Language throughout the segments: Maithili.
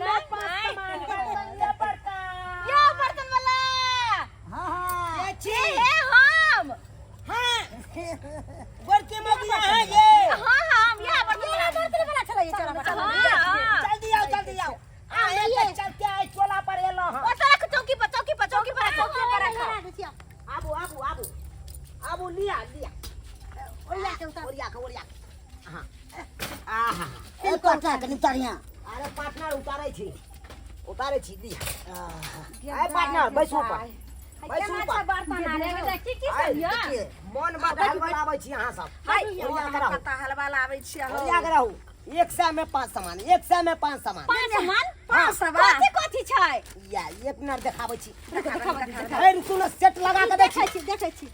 में पांच सामान बर्तन ये बर्तन यो बर्तन वाला हाँ हाँ ये छी ए हम हाँ गोरकी मगिया है ये हाँ हाँ हम यह बर्तन वाला बर्तन वाला छलै चला बर्तन हाँ हाँ जल्दी आओ जल्दी आओ आ एक चलते आए चोला पर एलो हां ओतऽ रख चौकी पर चौकी पर चौकी पर रख चौकी पर रख आबू आबू आबू आबू लिया लिया ओरिया के उतार ओरिया के ओरिया के हाँ आहा ए पार्टनर कनि उतारिया अरे पार्टनर उतारै छी उतारै छी लिया आए पार्टनर बैसू ऊपर बैसू ऊपर बर्तन आने में की की आए, सब यऽ देखिए, मन बात हलवा लाबै छी अहाँ सब ओरिया के रहू कता हलवा लाबै छियै हो। ओरिया के रहू 100 में पांच सामान 100 में पांच सामान पांच सामान पाँच सामान। कथी कथी छै या एक मिनट देखाबै छी देखा अरे रुकू ना सेट लगा के देखी देखै छी देखै छी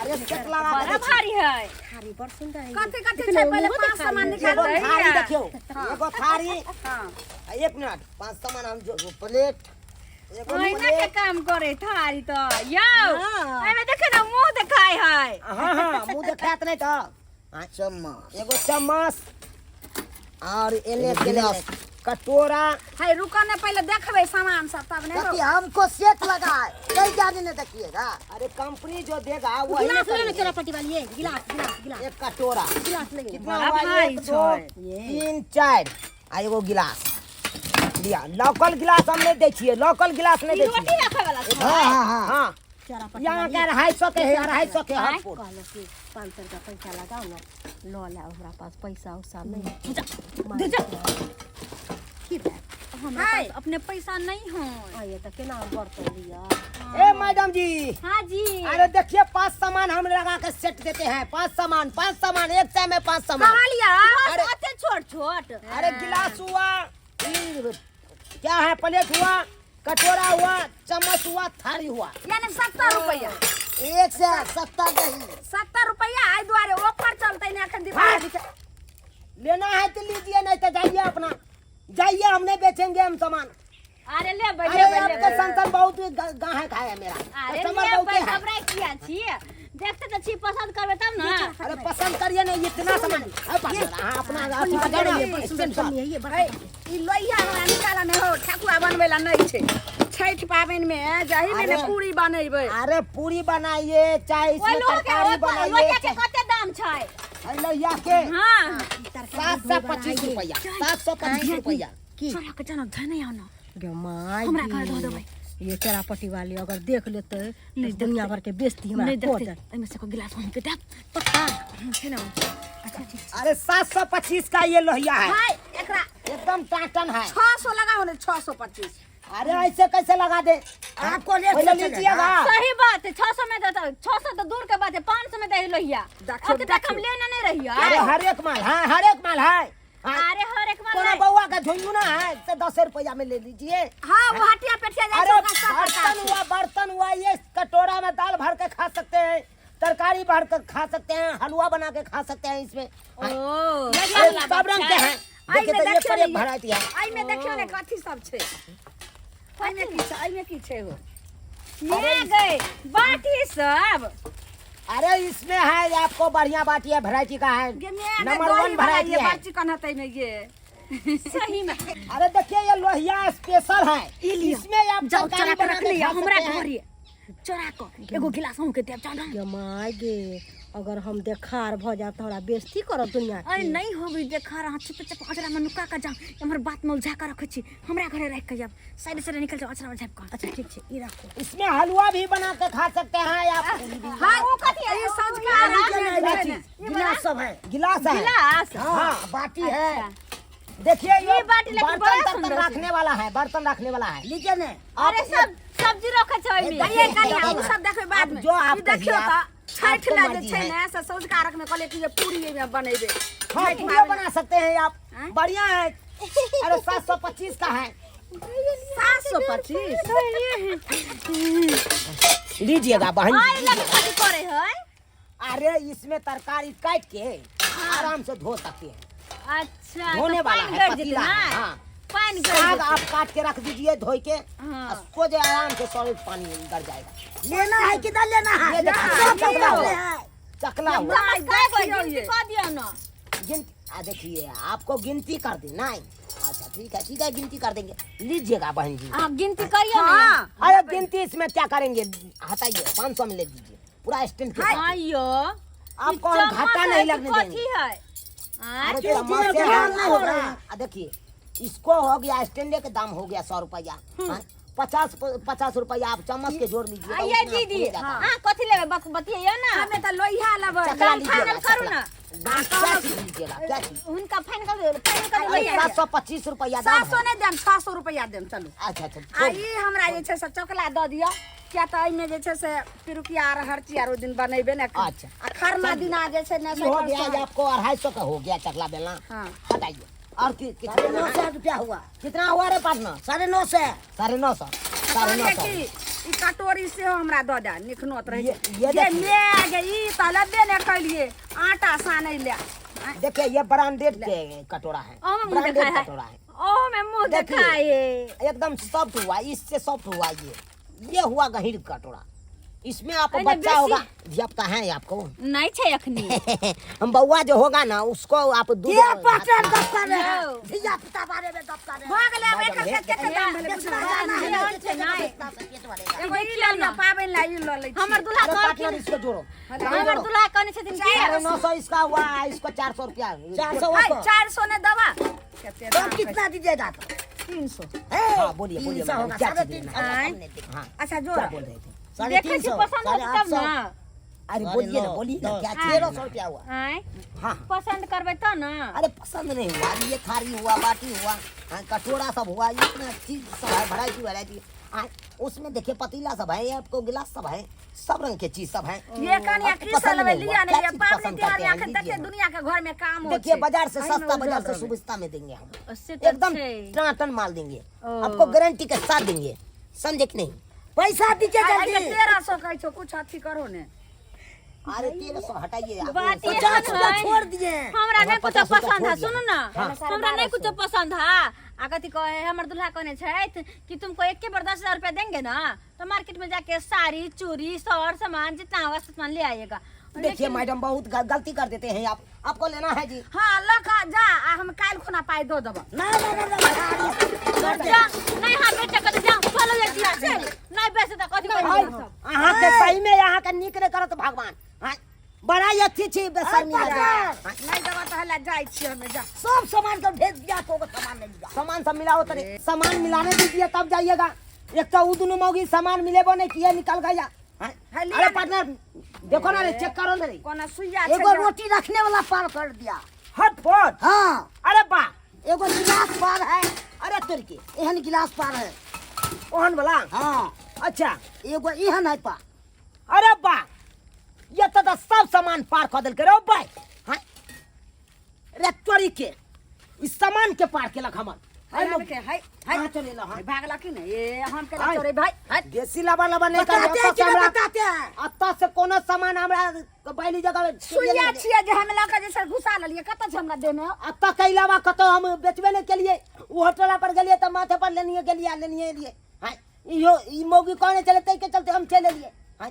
अरे सेट लगा के बड़ा देखी भारी है थारी बड़ सुंदर है कथी कथी छै पहिले पाँच सामान निकाल एगो दही थारी देखियौ एगो थारी हाँ आ, एक मिनट पांच सामान हम जो प्लेट एगो ओहिना के प्लेट काम करे थारी तो यौ हाँ। एमे देखे ना मुंह देखाय है हाँ हाँ मुंह देखात नहीं तो हाँ, चम्मच एगो चम्मच और एने गिलास। कटोरा है रुको ने पहिले देखबै सामान सब तब ने देखिए हमको सेट लगा है कहीं जाने नहीं देखिएगा अरे कंपनी जो देगा वही ना गिलास ले ना करेंगे। चोरा पट्टी वाली ये गिलास गिलास गिलास एक कटोरा गिलास ले कितना बड़ा हुआ भारी एक दो छै। तीन चार आ एगो गिलास लिया लोकल गिलास हम नहीं दै छियै लोकल गिलास नहीं ई दै रोटी छियै रखे वाला छै हाँ हाँ हाँ हाँ चोरा पट्टी यहाँ वाली के 250 के है 250 के हर फुट कहलो कि 500 रुपया पैसा लगाओ ना ल ला हमरा पास पैसा उसा नहीं दे जा की बात हमरा पास अपने पैसा नहीं है आइए तो केना हम बर्तन लिया ए मैडम जी हाँ जी अरे देखिए पांच सामान हम लगा के सेट देते हैं पांच सामान पांच सामान एक चाय में पांच सामान कहाँ लिया अरे अते छोट छोट अरे गिलास हुआ ई, क्या है प्लेट हुआ कटोरा हुआ चम्मच हुआ थाली हुआ यानी 70 रुपया 170 नहीं 70 रुपया आई दुआरे ऑफर चलते ने अखन दीपावली के लेना है तो लीजिए नहीं तो जाइए अपना जाइए हम नहीं बेचेंगे हम सामान अरे ले अरे बैठे आपके संतन बहुत गाहक है मेरा अरे कस्टमर ले बहुत बैठ है घबराइ किया छी देखते तो छी पसंद करबे तब ना अरे पसंद करिए ना इतना सामान अरे पार्टनर, हाँ अपना अथी बजा ना स्क्रीन शॉट। ये बड़ा है ई लोहिया हमरा निकाला नहि हो ठकुआ बनबै ला नहि छै छठि पाबनि में जाहि में ने अरे। पूरी बनेबै अरे पूरी बनाइए चाहे ओइ इसमें लोह के तरकारी ओइ बनाइए लोहिया के कते दाम छै अरे लोहिया के हाँ 725 रुपया 725 रुपया की चोरा के जानो धने आनो गे माय हमरा घर धो देबै। ये चरापटी वाली अगर देख लेते नहीं दुनिया भर के बेइज्जती हमरा नहीं को देखते दे एमे से को गिलास हम के देब पक्का छै ना अच्छा ठीक अरे 725 का ये लोहिया है हाय एकरा एकदम टाटन है 600 लगाओ ने 625 अरे ऐसे कैसे लगा दे आपको रेट पहले से लीजिएगा सही बात है 600 में देता 600 तो दूर के बात है 500 में दे लोहिया देखियो, अब तक हम देखियो। लेने नहीं रहियो अरे हर एक माल है हर एक माल है हाँ, अरे हर एक माल कोनो नहीं। बउआ का झुंझुना है तो 10 रुपया में ले लीजिए हां वो हटिया पेटिया जाय अरे छै ओकरा सब बर्तन पता हुआ बर्तन हुआ ये कटोरा में दाल भर के खा सकते हैं तरकारी भर के खा सकते हैं हलवा बना के खा सकते हैं इसमें ओ अरे सब रंग के हैं आई देखिए में तो ये देखियो पर एक ने वैरायटी है आई में देखियो ने कथी सब छै आई में की छै आई में की छै हो ले गए बाटी सब अरे इसमें है आपको बढ़िया बाटी है वैरायटी का है गे में नंबर वन वैरायटी ये है बड़ चिकन हतै में ये सही में अरे देखिए ये लोहिया स्पेशल है इसमें आप जाओ तरकारी चोरा के बना रख के लिया खा हमरा सकते हैं। घरे चोरा के एगो गिलास हम के देब जाओ ना गे माय गे अगर हम देखार भ जाब त हमरा बेइज्जती करत दुनिया अरे नहीं होबी देखा रहा चुप चुप अचरा में नुका के जाओ हमर बात में उलझा के रखे छी हमरा घरे रख के जाब साइड से निकल जाओ अचरा में झाप के अच्छा ठीक छै ई राखो इसमें हलवा भी बना के खा सकते हैं आप हां ओ कथी ई सौझका क्या चीज? गिलास सब है गिलास है गिलास हाँ बाटी है देखिए ये ये बाटी लेकिन बर्तन बड़ा बर्तन सुंदर है। रखने वाला है बर्तन रखने वाला है लीजिए ने आप अरे सब सब्जी रखे छै ओइमे ये कनिया उ सब देखबै बाद में जो आप ई देखियो कहिए, त छठि आपको ला जे मर्जी छै है। ने से सौझका रख में कहले कि ये पूरी एमे बनेबै हाँ छठि पूरियां पाबनि बना सकते हैं आप बढ़िया है अरे 725 का है 725 लीजिएगा बहन आइ जी। लगे कथी करे है अरे इसमें तरकारी काट के आराम से धो सकते हैं अच्छा धोने तो वाला पानि है गड़ जेतै पतीला है ना हाँ पानि गड़ साग जेतै आप काट के रख दीजिए धो के हाँ। और सोझे आराम से सॉलिड पानी उतर जाएगा लेना है कि ना लेना है ये देखिए, सब चकला लेना हुआ है चकला हुआ नमस्कार देखियौ गिनती ये। कऽ दियौ ना गिनती आ देखिए आपको गिनती कर दी नहीं अच्छा ठीक है ठीक है, गिनती कर देंगे, लीजिएगा बहन जी। अहाँ गिनती करियौ ने। हाँ। अरे गिनती इसमें क्या करेंगे, हटाइए 500 में ले लीजिए पूरा स्टैंड के साथ। आइयो आपको हम घाटा नहीं लगने कथी देंगे। है? आँय? अरे चम्मच से दाम नहीं होगा। आ देखिए इसको हो गया स्टैंड के दाम हो गया 100 रुपया। हाँ, 50 रुपया आप चम्मच के जोड़ लीजिए। आइए दीदी, हाँ कथी लेबै बतियैयो ना। हमे तऽ लोहिया लेबै। चकला दाम लीजिएगा, फाइनल करू चकला। ना। दाम क्या चीज लीजिएगा, क्या चीज? हुनका फाइनल फाइनल करू। अरे 725 रुपया दाम 700 है। नहि देम, 600 रुपया देम। चलू। अच्छा अच्छा, आ छोड़। ई हमरा जे छै से चकला दऽ दिअ, किया तऽ एहिमे जे छै से पिरुकिया आर हर चीज आर ओहि दिन बनेबे ने। अच्छा। आ खरना दिना जे छै ने ये हो गया, ये आपको 250 का हो गया चकला बेलना। हाँ। हटाइए। और कितना 950 रुपया हुआ। कितना हुआ रे पार्टनर? 950। 950। 950। की ई कटोरी सेहो हमरा दऽ दे, निखनोत रहै ये- छै। ये ये देखिए। मै गे, ई तऽ लेबे ने कैलियै आटा सानै लए। देखिए ये ब्रांडेड के कटोरा है, ओमे मुँह ब्रांडेड देखाय है। कटोरा है। ओमे मुँह देखिए। देखाय है। एकदम सॉफ्ट हुआ, इससे सॉफ्ट हुआ ये हुआ गहीर कटोरा। इसमें आपको अरे बच्चा बेसी- होगा, धियापुता है आपको? नहीं छै अखनी। हम बउआ जो होगा ना उसको आप दूध ये पार्टनर गप कर रहे हैं, यौ। धिया पुता बारे में गप कर रहे हैं। भऽ गेलै आब एकर मैडम, कते दाम भेलै बेचना बुझलहुँ? जाना है, ध्यान छै बेचना नहि। बेचना से पेट भरेगा। एगो ई लऽ लिअ पाबनि लए, ई लऽ लै छी। हमर दूल्हा अरे कहलखिन, पार्टनर इसको जोड़ो, हमर दूल्हा कहने छथिन कि 950 इसका हुआ, इसको 400 रुपया। 400 हाय, उसको। 400 नहि देबा? कते तो दाम कितना दीजिएगा तो? 300। हाँ, बोलिए, बोलिए 300 मैडम, होगा, क्या साढ़े चीज तीन लेना सौ है? कम नहीं देंगे। हाँ, अच्छा क्या जोड़। बोल रहे थे? साढ़े देखै तीन छी सौ, पसंद साढ़े होतै आठ तब सौ। ना। अरे बोलिए ना, बोलिए ना, क्या 1300 रुपया हुआ? आँय, हाँ पसंद करबै तब ना। अरे पसंद नहीं हुआ, ये थाली हुआ, बाटी हुआ, हाँ, कटोरा सब हुआ, इतना चीज सब है, वैरायटी वैरायटी। हाँ, उसमें देखिए पतीला सब है, आपको गिलास सब है, सब रंग के चीज सब है। ये कनिया आपको की सब पसंद लेबै नहीं हुआ, लिअ ने, क्या ये चीज पाबनि पसंद तिहार करते मे हैं, अखन लीजिए तते ना। दुनिया के घर में काम होइ देखिए छै। बाजार से एहिमे सस्ता, उजरल बाजार से रहबै। सुविस्ता में देंगे हम, से तऽ एकदम छै। टनाटन माल देंगे, ओ। आपको गारंटी के साथ देंगे, समझे कि नहीं? पैसा दीजिए आ, एहिमे जल्दी। 1300 कहै छौ, कुछ अथी करो ने। अरे 1300 हटाइए आप। बात ये 50 रुपया है। छोड़ दिए। हमरा नहि कुछो 50 रुपया पसंद है, छोड़ दिया। सुनू ना, हाँ। हमरा नहि कुछो पसंद है। आ कथी कहे हमर दूल्हा कहने छथि कि तुमको एक के बार 10,000 रुपया देंगे ना तो मार्केट में जाके साड़ी चूड़ी सर सामान जितना होगा सामान ले आइएगा। देखिए मैडम बहुत गलती कर देते हैं आप, आपको लेना है जी। हाँ लऽ कऽ जा, आ हम काल्हि खुना पाइ दऽ देबऽ। ना ना ना ना, ना, जा नहीं, हाँ बेटा कथी जा, चलो ये दिया चल नहीं बेचे तऽ कथी करियै सब। अहाँ के सही में अहाँ के नीक नहीं करत भगवान। हाँ, बड़ा ही अच्छी छी बेशर्मी अरे है। हाँ, नहि देबऽ तऽ हल्ला जाइ छी हमे, जा। सब सामान को भेज दिया, तो सामान नहीं दिया। सामान सब मिलाओ तरे, सामान मिलाने दीजिए तब जाइएगा। एक तो उ दुनू मौगी सामान मिलेबो नहीं किए निकल गया। हाँ, है लिया अरे ना। पार्टनर देखो ना रे, चेक करो ना रे। कोनो सुइया छै एगो जे- रोटी रखने वाला पार कर दिया। हट फोड़। हाँ। अरे बा, एगो गिलास पार है। अरे तोर के एहन गिलास पार है। ओहन वाला? हाँ। अच्छा। एगो एहन है पार। अरे बा, ये तो सब सामान पार कर देलकै रे भाई। हाँ, रे तोरी के इस सामान के पार केलक हमर। है है आबे के, है, है। कहाँ चले ला, हाँ? भागला की ने? ए, हम केना आय। चोरे भाई? है। देसी लाबा लाबा नहीं बताते कर हैं कि नहीं बताते हैं? अतः से कोनो सामान हमरा बैली जगह में सुइया छियै जे हम लऽ कऽ जे छै घुसा लेलियै, कतऽ छै हमरा देह में? अतः के अलावा कतौ हम बेचबे नहीं केलिए। उ होटल पर गेलिए तऽ माथे पर लेनिए गेलिए, लेनिए एलिए। हाँ, इहो ई मौगी कहने चले तै के चलते हम चलि एलिए। हाँ।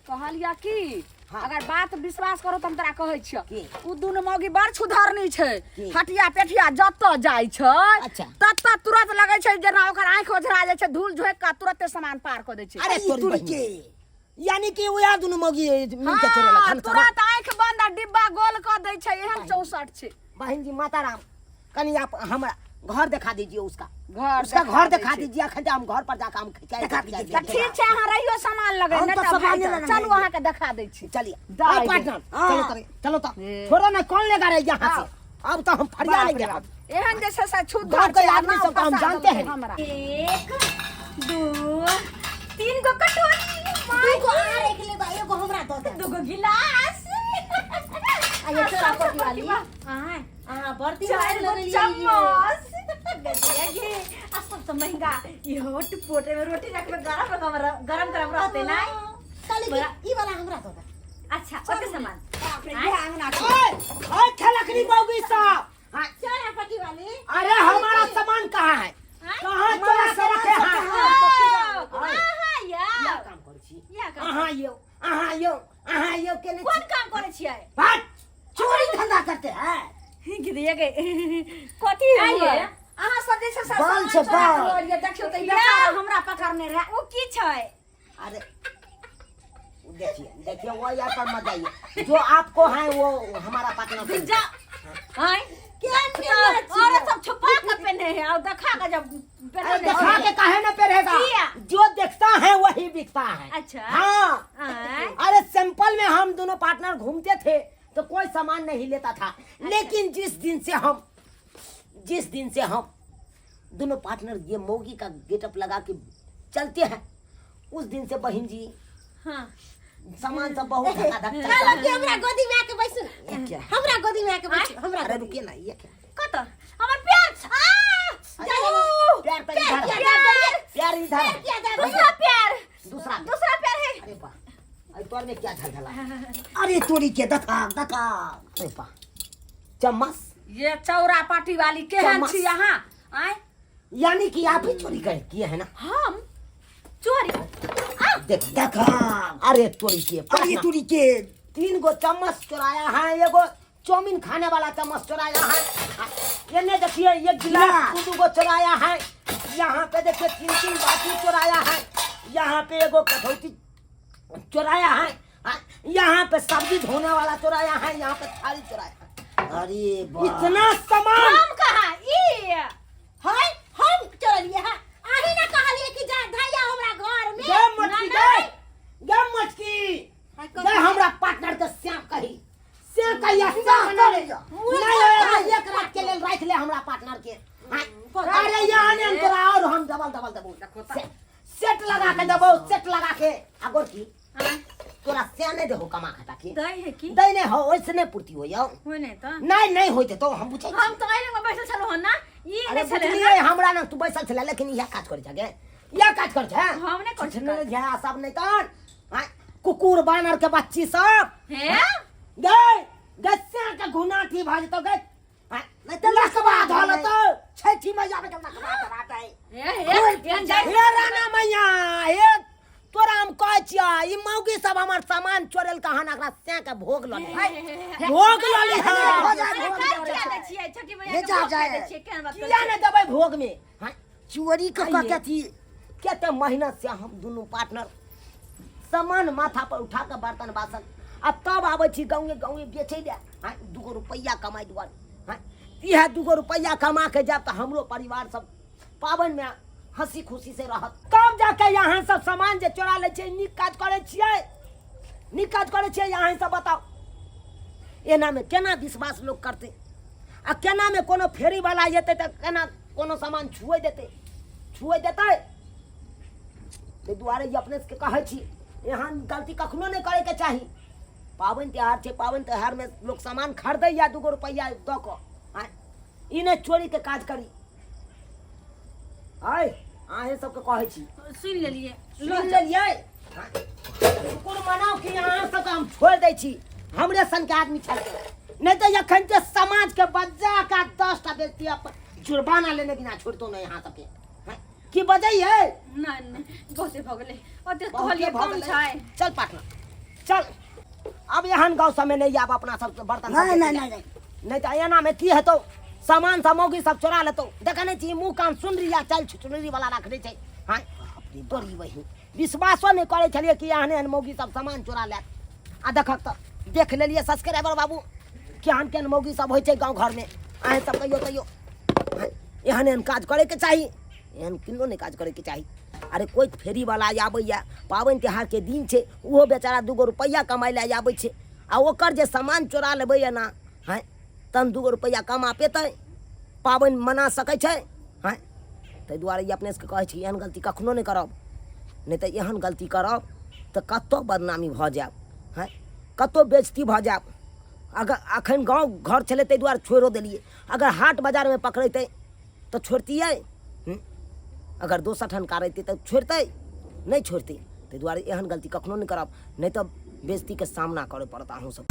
कहलियै की हाँ। अगर बात विश्वास करो तऽ हम तोरा कहै छियौ, की? उ दुनू मौगी बड़ छुधरनी छै। की? हटिया पेठिया जतऽ जाइ छै अच्छा। ततऽ तुरंत लगै छै जेना ओकर आँखि ओझरा जाइ छै, धूल झोंकि कऽ तुरते सामान पार कऽ दै छै। अरे ई तोरी तुरी बहिन। के। यानी कि वएह दुनू मौगी मिल के चोरेलक हाँ, हन सामान। तुरंत आँखि बंद आ डिब्बा गोल कऽ दै छै, एहन 64 छै। बहन जी माता राम, कनी आप हमरा घर दिखा दीजिए उसका। घर उसका देखा घर दै दिखा छी। दीजिए, अखन हम घर पर जाकर हम खिंचाई देखा खिंचाई दीजिए। तऽ ठीक छै, अहाँ रहियो सामान लगै, हम नहि तऽ तऽ सामाने भागि जाउ। लगने चलू रहियै। अहाँके देखा दै छी। चलिए दाइ आओ पार्टनर, हाँ। चलो तरे, चलो तो ए। छोड़ो ना, कौन लेगा रे यहाँ से? अब तो हम फरिया बाप लेंगे रे हम। बाप। एहन जे छै से छुद्ध गाँव के छै, आदमी नाव सबको हम फंसा जानते देलकै हैं। हमरा। 1 2 3 गो कटोरी, दूगो आर एक लेबा, एगो हमरा दऽ दे। 2 गो गिलास। आ ये चोरा पटी वाली। आँय, अहाँ बड़ दिन 4 गो लगलियै। चम्मच। गजिया गे, आ सबसँ महंगा इहो पोटे में रोटी रखबै, गरम गरम गरम गरम रहतै ना। कहली कि ई वाला हमरा दऽ दे। अच्छा ओते सामान। बाप रे, इएह अंगना छै। ओए, ओए खेलकनी मौगी साहब। हाँ, चोरा पटी वाली। अरे हमारा सामान कहाँ है? कहाँ चोरा के रखे हैं? ओ, अहाँ या यौ, काम करै छी। इएह काम। अहाँ यौ, अहाँ यौ, अहाँ यौ केने कोन छी? काम करै छियै? भाग। चोरी धंधा करते हैं। गिरिया गे, कथी आइए। सब बाल सामान छै, चोरा के बाल। लऽ एलियै। देखियौ तऽ ई बेचारा हमरा पकड़ने रहए। ओ की छै? अरे देखिए देखिए, वो यार पर मत जाइए, जो आपको है वो हमारा पार्टनर से। जा आय केहन और सब छुपा के पहने है और देखा के जब अरे पहने दिखा के काहे ना पहनेगा? किया? जो देखता है वही बिकता है। अच्छा। हाँ। आय। अरे सिंपल में हम दोनों पार्टनर घूमते थे तो कोई सामान नहीं लेता था। अच्छा। लेकिन जिस दिन से हम दोनों पार्टनर ये मोगी का गेटअप लगा के चलते हैं, उस दिन से बहन जी हाँ सामान सब बहुत धकाधक चलता चलो है। कि हमरा गोदी में आके बैसू। ये क्या? हमरा गोदी में आके बैसू, हमरा अरे गोदी। रुकिए ना, ये क्या? कत हमर प्यार आ अरे, प्यार तो इधर है। प्यार प्यार इधर है। किया जाए? दूसरा प्यार, दूसरा दूसरा प्यार है। अरे वाह, अरे तोर में क्या झलझला? अरे तोरी के दखा दखा। अरे वाह, चम्मच। ये चौरा पाटी वाली केहन चम्मच। छी अहाँ? आँय? यानी कि आप ही चोरी कर किए है ना? हम चोरी? देख देखा, अरे तोरी के, अरे तोरी के 3 गो चम्मच चुराया है, एगो चाउमीन खाने वाला चम्मच चुराया है। ये ने देखिए, ये गिलास 2 गो चुराया है। यहाँ पे देखिए 3-3 बाटी चुराया है। यहाँ पे एगो कटौती चुराया है। यहाँ पे सब्जी धोने वाला चुराया है। यहाँ पे थाली चुराया है। अरे इतना सामान हम कहा ई हाय, हम चोरलिए है। आही ना कहलिए कि जा धैया हमरा घर में। गे मटकी, गे गे मटकी, गे हमरा पार्टनर के श्याम कही, से कहिया श्याम नहीं नहीं, एक रात के लेल राख ले हमरा पार्टनर के। अरे यहाँ ने तोरा और हम डबल डबल देबो, सेट लगा के देबो, सेट लगा के। अगर की तोरा से नहीं देहो कमा खटा के दही है की दै नहीं हो, ओइसे नहीं पूर्ति हो यौ। हो नहीं तो नहीं नहीं होते तो हम बुझै छी। हम तो आइले में बैठल छलहुँ हन ना, ई अरे नहि छलै हन। बुझलियै हमरा ना तू बैसल छलै, लेकिन इएह काज करै छगे, इएह काज करै छै। हम नहि करै छी छिनल झा सब नहि तहन आँय, कुकुर बानर के बच्ची सब हे गए गस्सा के घुनाठी भऽ जेतौ गए। आँय, नहीं तो लसबा धऽ लेतौ छठि मैया के लसबा धरातै। हे हे एहन जाइ हे राणा मैया, हे तोरा हम कहै छियै, ई मौगी सब हमर सामान चोरेल कहान, एकरा सैं के भोग लऽ ले, भोग लऽ ले। हो जाए, अरे भोग काहे जाए। किया दै छियै छठी मैया हे के जा भोग जाए। किया दै छियै? केहन बात करै किया छियै? नहि देबै भोग में? हाँ, चोरी क क के अथी कते मेहनत से हम दुनू पार्टनर सामान माथा पर उठा के बर्तन बासन आ तब आबै छी गाँवे गाँवे बेचै लए। हाँ, 2 रुपैआ कमाइ दुआरे। हाँ, इएह 2 रुपैआ कमा के जायब तऽ हमरो परिवार सब पाबनिमे हंसी खुशी से रहत। तब जाके यहाँ सब सामान जे चोरा लै छियै, नीक काज करै छियै, नीक काज करै छियै? अहाँ सब बताउ, एनामे केना विश्वास लोक करतै? आ केनामे कोनो फेरीवाला एतै तऽ केना कोनो सामान छुए देतै, छुए देतै? ताहि दुआरे ई अपने सबके कहै छी, एहन गलती कखनो नहि करैके चाही। पाबनि तिहार छै, पाबनि तिहारमे लोक सामान खरीदैया 2 रुपैआ दऽ कऽ, आँय, ई नहि चोरीके काज करी। आय अहें सबके कहै छी। सुनि लेलियै, सुनि लेलियै? शुक्र मनाउ कि अहाँ सबके हम छोड़ि दै छी, हमरे सनके आदमी छलकै, नहि तऽ एखन जे समाजके बच्चा का 10टा व्यक्ति अपन जुर्माना लेने बिना छोड़ितो नहि अहाँ सबके। हैं? की बजैयै? नहि नहि, बहुते भऽ गेलै, ओते बहुते कहलियै भऽ कम गेलै। छै। चल पार्टनर चल, अब एहन गाँव सबमे नहि आब अपना सब बर्तन नहीं नहीं नहीं नहीं। नहीं तऽ एनामे की हेतौ, सामान सामग्री सब चोरा लेतौ। देखै नहि छी मुँह कान सुनरी आ चल चुनरी वाला रखने छै। हाँ बाप रे, बड़ी बहिन विश्वासो नहि करै छलियै कि एहन एहन मौगी सब सामान चोरा लेत। आ देखक तऽ देख लेलियै सब्सक्राइबर बाबू, केहन केहन मौगी सब होइ छै गाँव घरमे। अहेँ सब कहियो तैयो एहन एहन काज करैके चाही? एहन किनो नहि काज करैके चाही। अरे कोइ फेरीवाला आबैए, पाबनि तिहारके दिन छै, ओहो बेचारा 2 रुपैआ कमाइ लए आबै छै, आ ओकर जे सामान चोरा लेबै एना, हँ तहन 2 रुपैआ कमा पेतै, पाबनि मना सकै छै? हँ, ताहि दुआरे ई अपने सबके कहै छी, एहन गलती कखनो नहि करब, नहि तऽ एहन गलती करब तऽ कतहु बदनामी भऽ जायब, हँ कतहु बेजती भऽ जायब। अगर अखन गाँव घर छलै ताहि दुआरे छोड़िओ देलियै, अगर हाट बाजारमे पकड़ेतै तऽ छोड़तियै? अगर दोसर ठाम रहितै तऽ छोड़तै? नहि छोड़तै। ताहि दुआरे एहन गलती कखनो नहि करब, नहि तऽ बेजतीके सामना करय पड़त अहूँ सब।